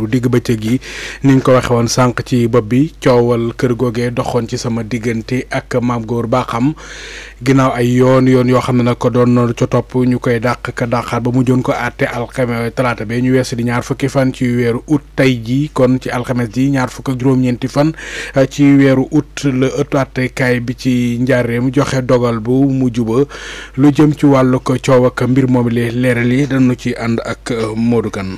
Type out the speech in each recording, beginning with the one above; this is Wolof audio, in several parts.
kaddu digg bëccëg yi ni ñu ko waxee woon sànq ci bopp bi coowal kër googee doxoon ci sama diggante ak maam góor baaxam ginnaaw ay yoon yoo xam ne nag ko doon noonu ca topp ñu koy dàq ka dàqaat ba mujjoon ko àtte alxames talaata be ñu weesu di ñaar fukki fan ci weeru août tey ji kon ci alxames ji ñaar fukk ak juróom-ñeenti fan ci weeru août la ëttu àttekaay bi ci njaareem joxe dogal bu mujj ba lu jëm ci wàllu ko coow ak mbir moom leeral yi dañu ci ànd ak Modou Kane.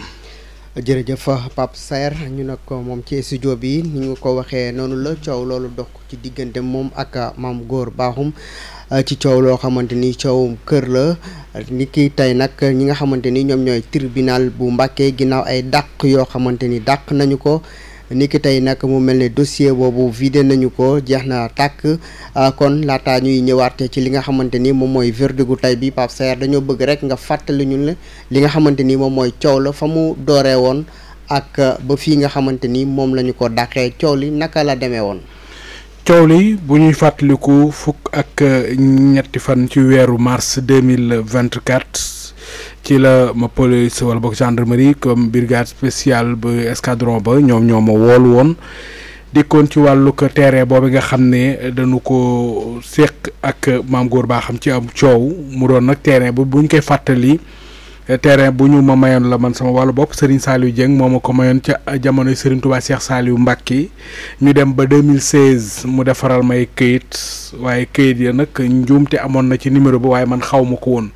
jërëjëf Pape Saer ñu nag moom ci studio bi ni nga ko waxee noonu la coow loolu dox ci diggante moom ak maam góor baaxum ci coow loo xamante ni coowum kër la ni ki tey nag ñi nga xamante ni ñoom ñooy tribunal bu Mbàkke ginnaaw ay dàq yoo xamante ni dàq nañu ko ni ki tey nag mu mel ne dossier boobu vidé nañu ko jeex na tàkk kon laata ñuy ñëwaat ci li nga xamante ni moom mooy verdict gu tey bi Pape Saer dañoo bëgg rek nga fàttali ñu ne li nga xamante ni moom mooy coow la fa mu dooree woon ak ba fii nga xamante ni moom la ñu ko dàqee coow li naka la demee woon. coow li bu ñuy fàttaliku fukk ak ñetti fan ci weeru mars 2024 ci la ma police wala boog gendarmerie comme brigade spéciale bu escadron ba ñoom ñoo ma woolu woon dikkoon ci wàllu ko terrain boobu nga xam ne dañu ko séq ak maam góor baa xam ci am coow mu doon nag terrain bu ñu koy fàttali terrain bu ñu ma mayoon la man sama wàllu bopp Serigne Saliou Dieng moo ma ko mayoon ca jamonoy Serigne Touba Cheikh Saliou Mbacké ñu dem ba 2016 mu defaral may këyit waaye këyit ya nag njuumte amoon na ci numéro bi waaye man xaw ma ko woon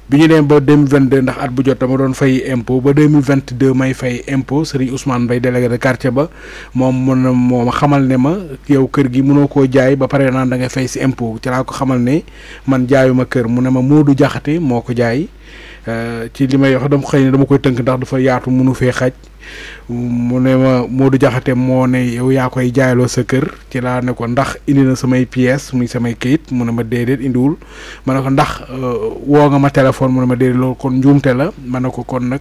bi ñu dem ba 2022 ndax at bu jot dama doon fay impôt ba 2022 may fay impôt Serigne Ousmane Mbaye délégué de quartier ba moo ma xamal ne ma yow kër gi mënoo koo jaay ba pare naan da ngay fay si impôt ci laa ko xamal ne man jaayuma kër mu ne ma Modou Diakhaté moo ko jaay ci li may wax dama xëy ne dama koy tënk ndax dafa yaatu mënu fee xaj mu ne ma Modou Diakhaté moo ne yow yaa koy jaayloo sa kër ci laa ne ko ndax indi na samay pièces muy samay kayit mu ne ma déedéet indiwul ma ne ko ndax woo nga ma téléphone mu ne ma déedéet loolu kon njuumte la ma ne ko kon nag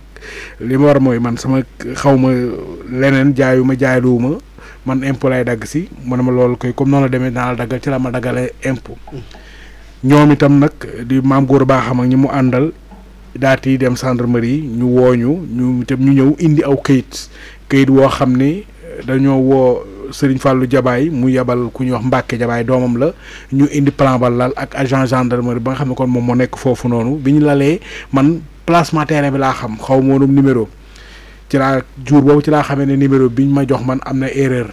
li ma war mooy man sama xaw ma leneen jaayuma jaayluwuma man impôt lay dagg si mu ne ma loolu koy comme noonu la demee naa la daggal ci la ma daggale impôt ñoom itam nag di maam góor baa xam ak ñi mu àndal daati dem gendarmerie ñu wooñu ñu itam ñu ñëw indi aw këyit woo xam ne dañoo woo Serigne Fallou Jabaay mu yebal ku ñuy wax Mbacke Jabaay doomam la ñu indi plan ba lal ak agent gendarmerie ba nga xam ne kon moom moo nekk foofu noonu bi ñu lalee man placement terrain bi laa xam xaw ma woon numéro ci laa jour boobu ci laa xamee ne numéro bi ñu ma jox man am na erreur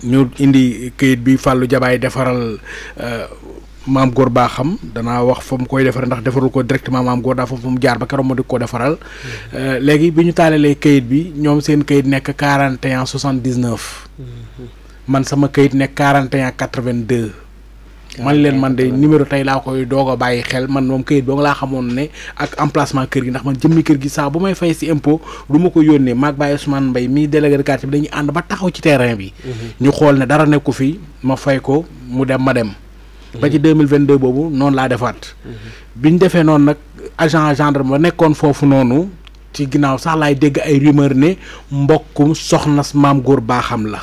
ñu indi këyit bi Fallou Jabaay defaral maam góor baa xam danaa wax fa mu koy defaree ndax defarul ko directement maam góor daa fa mu jaar ba keroog ma di ko defaral léegi bi ñu taalalee kayit bi ñoom seen kayit nekk 41 79 man sama kayit nekk 41 82 man leen man de numéro tey laa koy doog a bàyyi xel man moom kayit boo nga laa xamoon ne ak emplacement kër gi ndax man jëmmi kër gi saa bu may fay si impôt du ma ko yónnee maag Baye Ousmane Mbaye mii délégué de quartier bi dañuy ànd ba taxaw ci terrain bi ñu xool ne dara nekku fi ma fay ko mu dem ma dem ba ci 2022 boobu noonu laa defaat bi ñu defee noonu nag agent gendarme ba nekkoon foofu noonu ci ginnaaw sax laay dégg ay rumeur ne mbokkum soxna maam góor baaxam la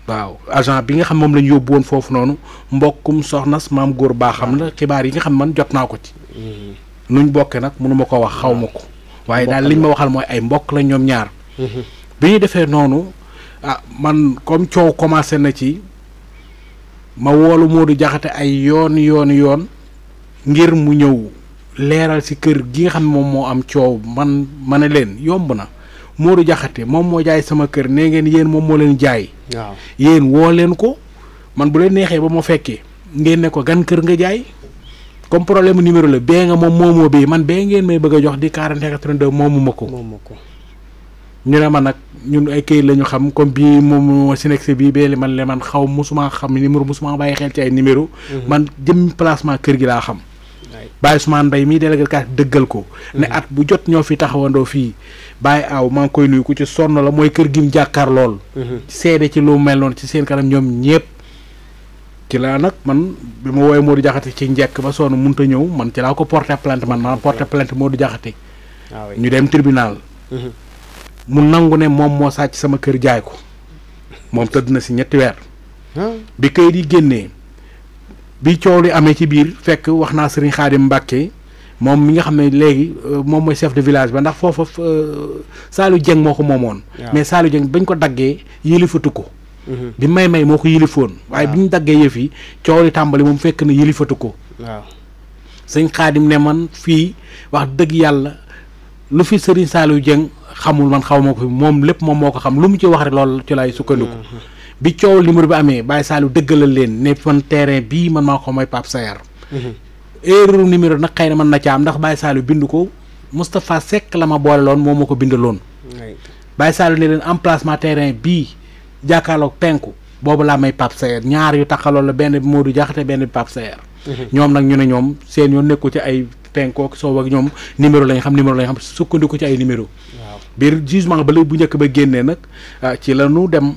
waaw agent bi nga xam moom la ñu yóbbu woon foofu noonu mbokkum soxna maam góor baaxam la xibaar yi nga xam man jot naa ko ci nuñ bokkee nag mënu ma ko wax xaw ma ko waaye daal liñ ma waxal mooy ay mbokk la ñoom ñaar bi ñu defee noonu man comme coow commencé na ci ma woolu Modou Diakhaté ay yoon ngir mu ñëw leeral ci kër gi nga xam ne moom moo am coow man ma ne leen yomb na Modou Diakhaté moom moo jaay sama kër nee ngeen yéen moom moo leen jaay waaw yéen woo leen ko man bu leen neexee ba ma fekkee ngeen ne ko gan kër nga jaay comme problème numéro la bee nga moom moomoo bii man bee ngeen may bëgg a jox di 41 82 moomu ma ko ñu ne ma nag ñun ay këyit la ñu xam comme bii moom Sinex bii bee man le man xaw musuma xam numéro musuma bàyyi xel ci ay numéro man jëm placement kër gi laa xam Baye Ousmane Mbaye mii délégué kat dëggal ko ne at bu jot ñoo fi taxawandoo fii Baye Aw maa ngi koy nuyu ku ci sonn la mooy kër gi mu jàkkaar lool seede ci lu mel noonu ci seen kanam ñoom ñëpp ci laa nag man bi ma woowee Modou Diakhaté ci njekk ba sonn mënut a ñëw man ci laa ko porté plainte man porté plainte Modou Diakhaté ñu dem tribunal mu nangu ne moom moo sàcc sama kër jaay ko moom tëdd na si 2 weer bi kayit yi génnee bi coow li amee ci biir fekk wax naa Serigne Khadim Mbacké moom mi nga xam ne léegi moom mooy chef de village ba ndax foofa Saliou Dieng moo ko moomoon. mais Saliou Dieng bañ ko daggee yilifatu ko. bi may moo ko yilifoon. waaye bi ñu daggee yëf yi coow li tàmbali moom fekk na yilifatu ko. waaw sëñ Xaadim ne man fii wax dëgg yàlla lu fi Serigne Saliou Dieng xamul man xaw ma ko fi moom lépp moom moo ko xam lu mu ci wax rek loolu ci lay sukkandiku. bi coow numéro bi amee Baye Saliou dëggalal leen ne fan terrain bii man maa ko may Pape Saer. erreur numéro nag xëy na mën na ca am ndax Baye Saliou bind ko Moustapha Seck la ma boole loon moom moo ko bindaloon. Baye Saliou ne leen emplacement terrain bii jàkkaarloog penku boobu laa may Pape Saer ñaar yu taxaloon la benn bi Modou Diakhaté benn bi Pape Saer. ñoom nag ñu ne ñoom seen yoon nekku ci ay penkook soow ak ñoom numéro lañ xam sukkandiku ci ay numéro biir jugement ba léegi bu njëkk ba génnee nag ci la ñu dem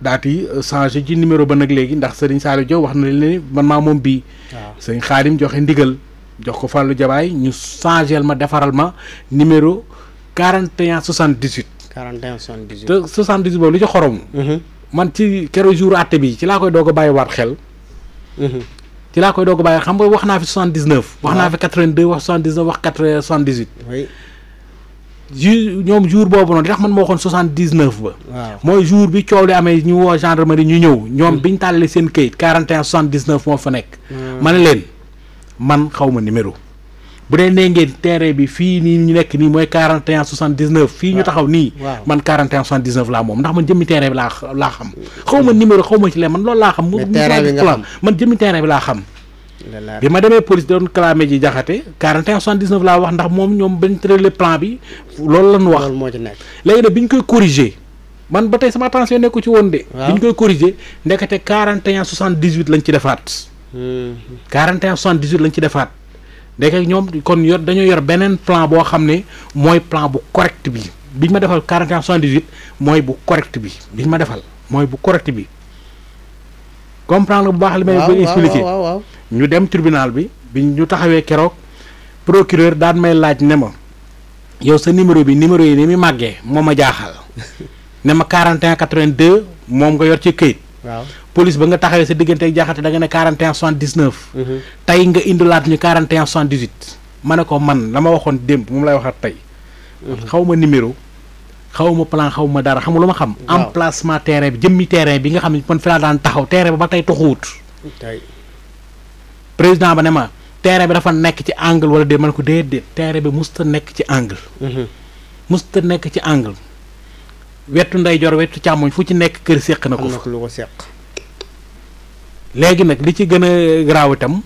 daati changé ci numéro ba nag léegi ndax Serigne Saliou Diop wax na leen man maa moom bii. Serigne Khadim joxe ndigal jox ko Fallou Diabaye ñu changé ma defaral ma numéro 41 78. 41 78 te 78 boobu lu ci xorom. man ci keroog jour àtte bi ci laa koy doog a bàyyiwaat xel. ci laa koy doog a bàyyi xam nga wax naa fi 79. wax naa fi 82 wax 79 wax 78. oui ñoom jour boobu noonu di tax man ma waxoon 79 ba. waaw mooy jour bi coow li amee ñu woo gendarmerie ñu ñëw. ñoom biñ tàllalee seen këyit 41 79 moo fa nekk. ma ne leen man xaw ma numéro. bu dee nee ngeen terrain bi fii nii ñu nekk nii mooy 41 79. fii ñu taxaw nii. man 41 79 laa moom ndax man jëmmi terrain bi laa xam. xaw ma numéro xaw ma ci leen man loolu laa xam. mais terrain bi nga xam man jëmmi terrain bi laa xam. bi ma demee police doon clamé ji Diakhaté 41 79 laa wax ndax moom ñoom bañ tëralee plan bi loolu la ñu wax. loolu moo ci nekk léegi nag bi ñu koy corriger man ba tey sama attention nekku ci woon de. bi ñu koy corriger ndekete 41 78 lañ ci defaat. 41 78 lañ ci defaat. ndeke ñoom kon dañoo yor beneen plan boo xam ne mooy plan bu correct bi biñ ma defal 41 78 mooy bu correct bi biñ ma defal mooy bu correct bi comprendre bu baax li may bëgg expliquer ñu dem tribunal bi ñu taxawee keroog procureur daan may laaj ne ma yow sa numéro yi ni muy màggee moo ma jaaxal ne ma 41 82 moom nga yor ci këyit. waaw police ba nga taxawee sa diggante ak Diakhaté da nga ne 41 79. tey nga indilaat ñu 41 78. ma ne ko man la ma waxoon démb moom lay waxaat tey. xaw ma numéro xaw ma plan xaw ma dara xam lu ma xam. emplacement terrain bi jëmmi terrain bi nga xam ne man fi laa daan taxaw terrain ba tey toxuwut. président ba ne ma terrain bi dafa nekk ci angle wala déet ma ne ko déedéet terrain bi musta nekk ci angle. musta nekk ci angle. wetu ndeyjoor wetu càmmoñ fu ci nekk kër séq na ko fa lu ko séq. léegi nag li ci gën a garaaw itam.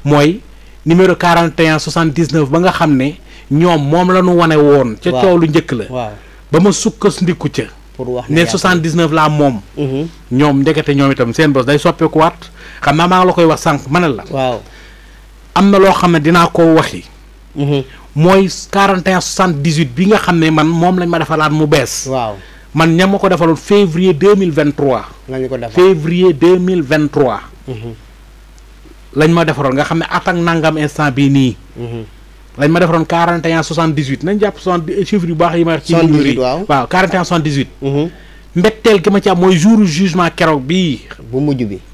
mooy numéro 41 79 ba nga xam ne ñoom moom la ñu wane woon. ca coow lu njëkk la. waaw ba ma sukkandiku ca. pour wax ne 79 laa moom. ñoom ndekete ñoom itam seen bos day soppeekuwaat xam naa maa ngi la koy wax sànq ma ne la. waaw am na loo xam ne dinaa ko waxi. mooy 41 78 bi nga xam ne man moom lañ ma defalaat mu bees. waaw man ña ma ko defaloon février 2023. lañ ko defal février 2023. lañ ma defaroon nga xam ne at ak nangam instant bii nii. lañ ma defaroon 41 78 nañ jàpp 70 chiffres yu baax yi ma wax. ci numéro yi waaw 41 78. mbetteel gi ma ci am mooy jour jugement keroog bii. bu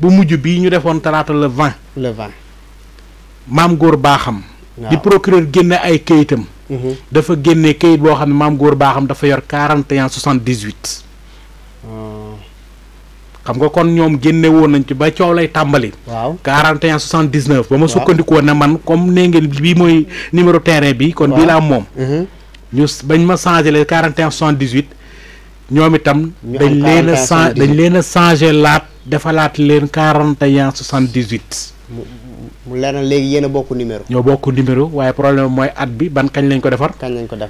mujj bii ñu defoon talaata le 20. le 20. maam góor baaxam. di procureur génne ay kayitam. dafa génne kayit boo xam ne maam góor baaxam dafa yor 41 78. xam nga kon ñoom génne woon nañ ci ba coow lay tàmbali. waaw 41 79. ba ma sukkandikoo ne man comme nee ngeen bii mooy numéro terrain bi. kon bii la am moom. ñu bañ ma changé les 41 78. ñoom itam. dañ leen a changé laat defalaat leen 41 78. mu leer na léegi yéen a bokk numéro. ñoo bokk numéro waaye problème mooy at bi ban kañ lañ ko defar.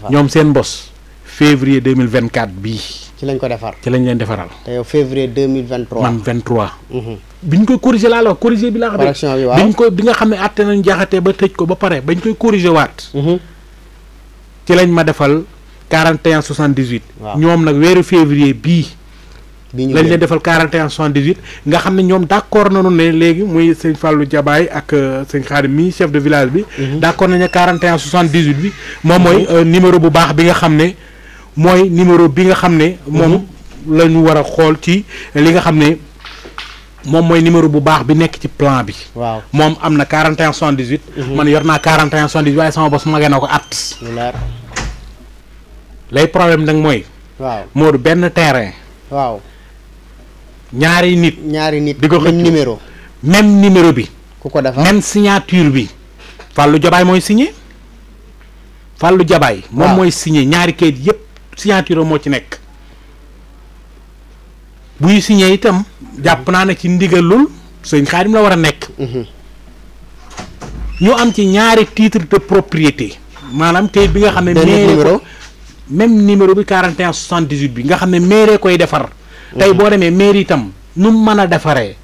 ñoom seen mbos. février 2024 bii. ci lañ ko defar ci lañ leen defaral. te yow février 2023. man 23. bi ñu koy corrigé laa la wax corrigé bi laa xam ne. correction bi waaw bi nga xam ne àtte nañ Diakhaté ba tëj ko ba pare bañ koy corrigé waat. ci lañ ma defal 41 78. waaw ñoom nag weeru février bii. lañ leen defal 41 78 nga xam ne ñoom d' accord nañu ne léegi muy sëñ Fallou Diabaye ak sëñ Khadim mi chef de village bi. d' accord nañu ne 41 78 bi. moom mooy numéro bu baax bi nga xam ne mooy numéro bi nga xam ne. moom la ñu war a xool ci li nga xam ne moom mooy numéro bu baax bi nekk ci plan bi. waaw moom am na 41 78. man yor naa 41 78 waaye sama bos magee na ko at. lu leer. lay problème nag mooy. waaw Modou benn terrain. waaw. ñaari nit. di ko xëcc numéro. même numéro bi. ku ko defar même signature bi. Fallou Jabaay mooy signé. Fallou Jabaay. moom mooy signé ñaari kayit yëpp signature moo ci nekk. buy signé itam jàpp naa ne ci ndigalul sëñ Xaadim la war a nekk. ñu am ci ñaari titre de propriété. maanaam kayit bi nga xam ne. numéro même numéro bi 41 78 bi nga xam ne mairie koy defar. tey boo demee mairie itam nu mu mën a defaree.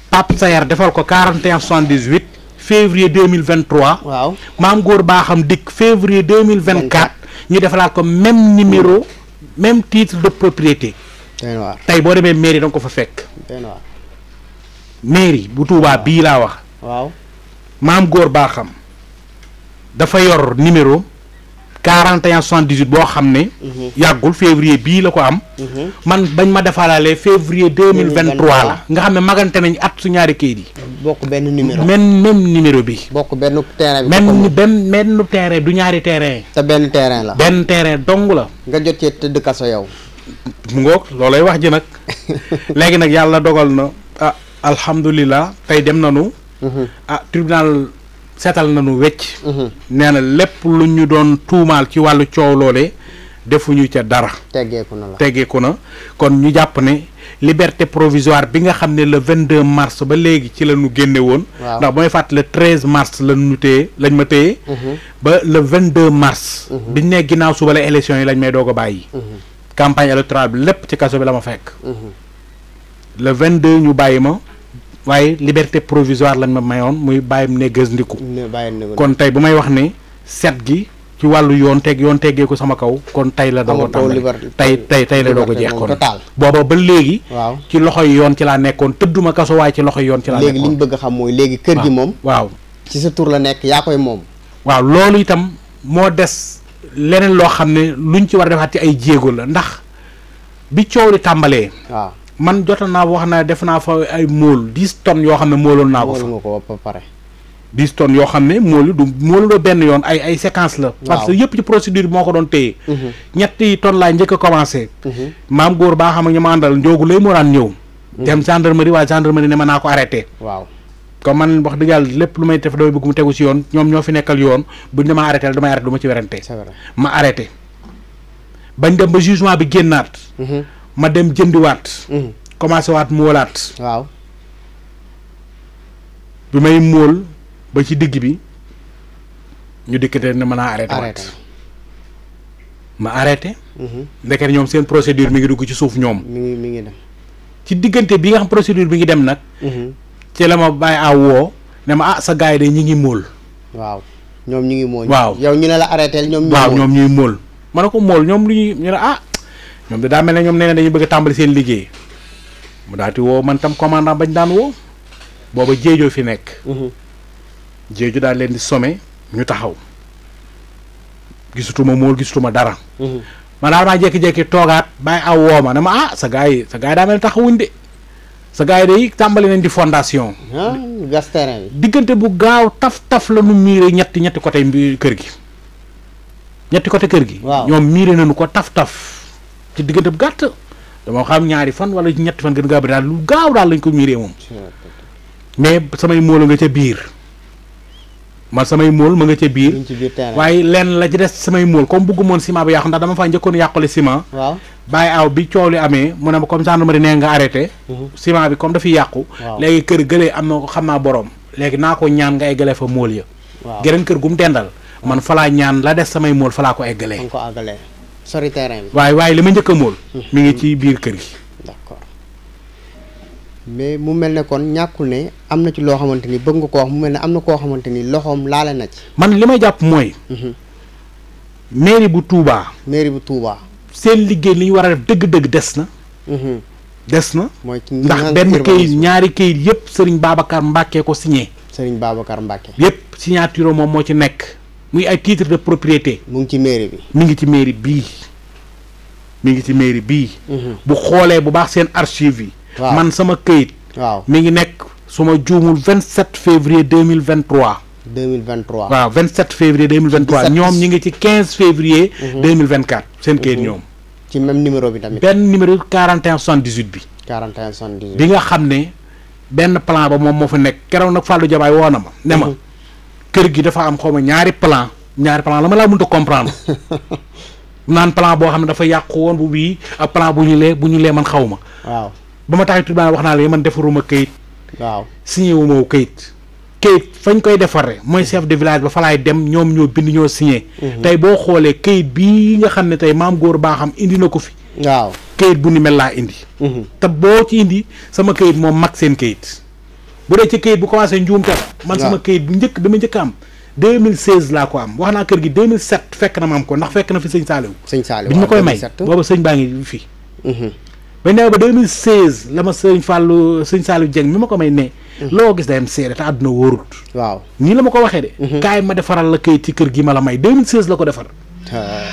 Pape Sayar defal ko 41 78 février 2023. waaw maam góor baaxam dikk février 2024. ñu defalaat ko même numéro même titre de propriété. tey boo demee mairie danga ko fa fekk. mairie bu Touba bii laa wax. waaw maam góor baaxam dafa yor numéro 41 78 boo xam ne. yàggul février bii la ko am. man bañ ma defalaale février 2023 la. nga xam ne magante nañ at su ñaari kayit yi. bokk benn numéro. même numéro bi. bokk benn terrain bi. benn terrain du ñaari terrain. te benn terrain la. benn terrain dong la. nga jot cee tëdd kaso yow. mu ngoog loolay wax ji nag. léegi nag yàlla dogal na ah alhamdulilah tey dem nañu. Tribunal seetal nañu wecc. nee na lépp lu ñu doon tuumaal ci wàllu coow loole defuñu ca dara. teggeeku na kon ñu jàpp ne liberté provisoire bi nga xam ne le 22 mars ba léegi ci la ñu génne woon. ndax ba may fàttali le 13 mars lañ ma téye. ba le 22 mars. biñ ne ginnaaw suba la élection yi lañ may doog a bàyyi. campagne électorale bi lépp ci kaso bi la ma fekk. le 22 ñu bàyyi ma. waaye liberté provisoire lañ ma mayoon muy bàyyim néegës ndiku kon tey bu may wax ne set gi ci wàllu yoon teggee ko sama kaw kon tey la doog a tàmbali tey la doog a jeex kon booba ba léegi ci loxoy yoon ci laa nekkoon tëdduma kaso waaye ci loxoy yoon ci laa nekkoon léegi li ñu bëgg a xam mooy léegi kër gi moom waaw ci sa tur la nekk yaa koy moom waaw loolu itam moo des leneen loo xam ne luñ ci war a defaat ci ay jéego la ndax bi coow li tàmbalee waaw man jota naa wax na def naa fa ay móol 10 tonnes yoo xam ne móoloon naa ko fa ba pare 10 tonnes yoo xam ne móolu doo benn yoon ay séquence la parce que yëpp ci procédure bi moo ko doon téye ñetti tonnes laa njëkk a commencé maam góor baa xam ne ñu ma àndal njoogu lay moo daan ñëw dem gendarmerie waaye gendarmerie ne ma naa ko arrêté waaw comme man wax dëgg yàlla lépp lu may def damay bëgg mu tegu ci yoon ñoom ñoo fi nekkal yoon buñ ne ma arrêté la damay arrêté du ma ci werante ma arrêté bañ dem ba jugement bi génnaat ma dem jëndiwaat. commencé waat móolaat. waaw. bi may móol ba ci digg bi ñu dikkate ne mën a arrêté waat. ma arrêté. ndeket ñoom seen procédure mi ngi dugg ci suuf ñoom. mi ngi dem. ci diggante bi nga xam procédure bi ngi dem nag. ci la ma bàyyi aw woo ne ma sa gars yi de ñi ngi móol. waaw ñoom ñu ngi móol. waaw yow ñu ne la arrêté ñoom. waaw ñoom ñuy móol. ma ne ko móol ñoom lu ñuy ñu ne ñoom de daa mel ne ñoom nee na dañuy bëgg a tàmbali seen liggéey mu daati woo man tam commandant bañ daan woo booba jéejoo fi nekk jéejo daal leen di somme ñu taxaw gisutuma móol gisutuma dara man daal maa jékki-jékki toogaat bàyyi aw woo ma ne ma sa gars yi daa mel ne taxawuñ de sa gars yi day tàmbali nañ di fondation gas terrain bi diggante bu gaaw taf la nu miire ñetti côté kër gi ñetti côté kër gi ñoom miire nañu ko taf ci diggante bu gàtt dama xam ñaari fan wala ñetti fan gën gaa bëri daal lu gaaw daal lañ ko miiree moom mais samay móol nga ca biir man samay móol ma nga ca biir waaye lenn la ci des samay móol comme bëggu moon ciment bi yàqu ndax dama faa njëkkoon yàqule ciment bàyyi aw bi coow li amee mu ne ma comme gendarmerie nee nga arrêté ciment bi comme dafiy yàqu léegi kër gëlee am na ko xam naa borom léegi naa ko ñaan nga eggalee fa móol ya geneen kër gu mu dendal man falaa ñaan la des samay móol falaa ko eggalee sori terrain bi waaye li ma njëkk a móol mi ngi ci biir kër gi d'accord mais mu mel ne kon ñàkkul ne am na ci loo xamante ni bëgg nga ko wax mu mel ne am na koo xamante ni loxoom laale na ci man li may jàpp mooy mairie bu Touba seen liggéey li ñu war a def dëgg-dëgg des na mooy ndax benn kayit ñaari kayit yëpp Serigne Babacar Mbacke ko signé Serigne Babacar Mbacke yëpp signature moom moo ci nekk muy ay titre de propriété mu ngi ci mairie bi mi ngi ci mairie bii bu xoolee bu baax seen archive yi man sama këyit waaw mi ngi nekk su ma juumul 27 février 2023. 2023 waaw 27 février 2023 ñoom ñi ngi ci 15 février. 2024 seen kayit ñoom. ci même numéro bi tamit. benn numéro 41 78 bi. 41 78 bi nga xam ne benn plan ba moom moo fa nekk keroog nag Fallou Diabaye woo na ma. ne ma kër gi dafa am xaw ma ñaari plan la ma laa mënut a comprendre. naan plan boo xam ne dafa yàqu woon bu bii ak plan bu ñu lee man xaw ma. waaw ba ma taxit tribunal wax naa la man defaruma kayit. waaw signé wu ma kayit fañ koy defaree mooy chef de village ba fa laay dem ñoom ñoo bind ñoo signé. tey boo xoolee kayit bii nga xam ne tey maam góor baaxam indi na ko fi. waaw kayit bu ni mel laa indi. te boo ci indi sama kayit moom mag seen kayit. bu dee ci kayit bu commencé njuumte man sama kayit bu njëkk bi ma njëkk am 2016 laa ko am wax naa kër gi 2007 fekk na ma am ko ndax fekk na fi sëñ Saliou. sëñ Saliou bi ñu ma koy may booba sëñ baa ngi fii. bañ ne ba 2016 la ma sëñ Saliou Dieng mi ma ko may ne. loo gis day am seede te àdduna wóorut. waaw nii la ma ko waxee de. kaay ma defaral la kayit ci kër gi ma la may 2016 la ko defar.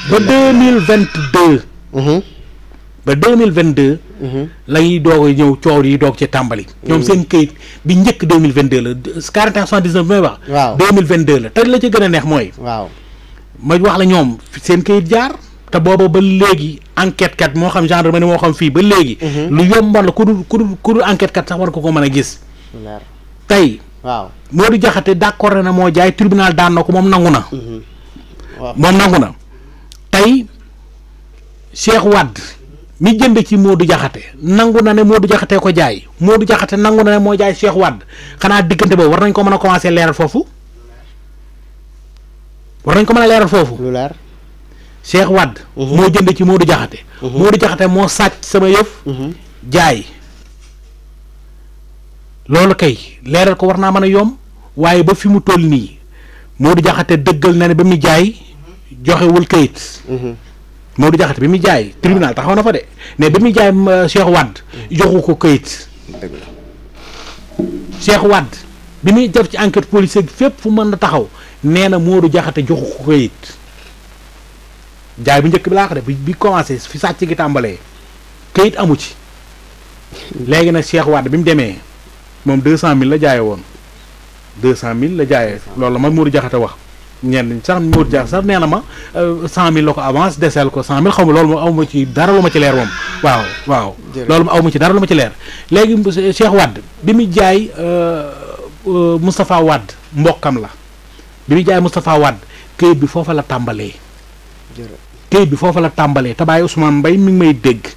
ba 2022. ba 2022. la ñuy doog a ñëw coow yi doog ci tàmbali. ñoom seen kayit bi njëkk 2022 la 41 79 bi may wax. waaw 2022 la te la ci gën a neex mooy. waaw ma wax la ñoom seen kayit jaar. te booba ba léegi enquête kat moo xam gendarmerie moo xam fii ba léegi. lu yombal la ku dul enquête kat sax war ko mën a gis. tey. waaw Modou Diakhaté d'accord na moo jaay tribunal daan na ko moom nangu na. moom nangu na tey Cheikh Wade mi jënd ci Modou Diakhaté nangu na ne Modou Diakhaté ko jaay Modou Diakhaté nangu na ne moo jaay Cheikh Wade xanaa diggante boobu war nañ ko mën a commencer leeral foofu. war nañ ko mën a leeral foofu. lu leer. Cheikh Wade. moo jënd ci Modou Diakhaté. Modou Diakhaté moo sàcc sama yëf. jaay. loolu kay leeral ko war naa mën a yomb waaye ba fi mu toll nii Modou Diakhaté dëggal na ne ba muy jaay joxewul kayit. Modou Diakhaté bi muy jaay tribunal taxaw na fa de ne ba muy jaay Cheikh Wade joxu ko kayit. Cheikh Wade bi muy def ci enquête policière fépp fu mën na taxaw nee na Modou Diakhaté joxu ko kayit. jaay bu njëkk bi laa ko def bi commencé fi sàcc gi tàmbalee kayit amu ci léegi nag Cheikh Wade bi mu demee moom 200000 la jaayee woon 200000 la jaayee loolu la ma Modou Diakhaté wax ñenn sax Modou Diakhaté sax nee na ma 100000 la ko avance deseel ko 100000 xaw ma loolu moom awma ci dara lu ma ci leer moom waaw loolu moom awma ci dara lu ma ci leer léegi Cheikh Wade bi mu jaay Moustapha Wade mbokkam la bi mu jaay Moustapha Wade kayit bi foofa la tàmbalee kayit bi foofa la tàmbalee te bàyyi Ousmane Mbaye mi ngi may dégg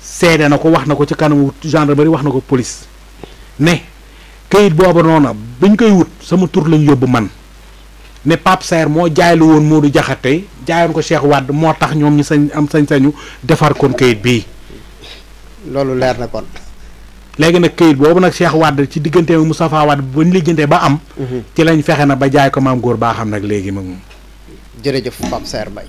seede na ko wax na ko ci kanamu gendarmerie wax na ko police ne kayit booba noona biñ koy wut sama tur lañ yóbbu man ne Pape Saer moo jaay lu woon Modou Diakhaté jaayoon ko Cheikh Wade moo tax ñoom ñu sañ-sañu defar kon kayit bii. loolu leer na kon. léegi nag kayit boobu nag Cheikh Wade ci diggante Moustapha Wade ba ñu lijjantee ba am. ci lañ fexe na ba jaay ko maam góor baa xam nag léegi moom. jërëjëf Pape Saer Mbaye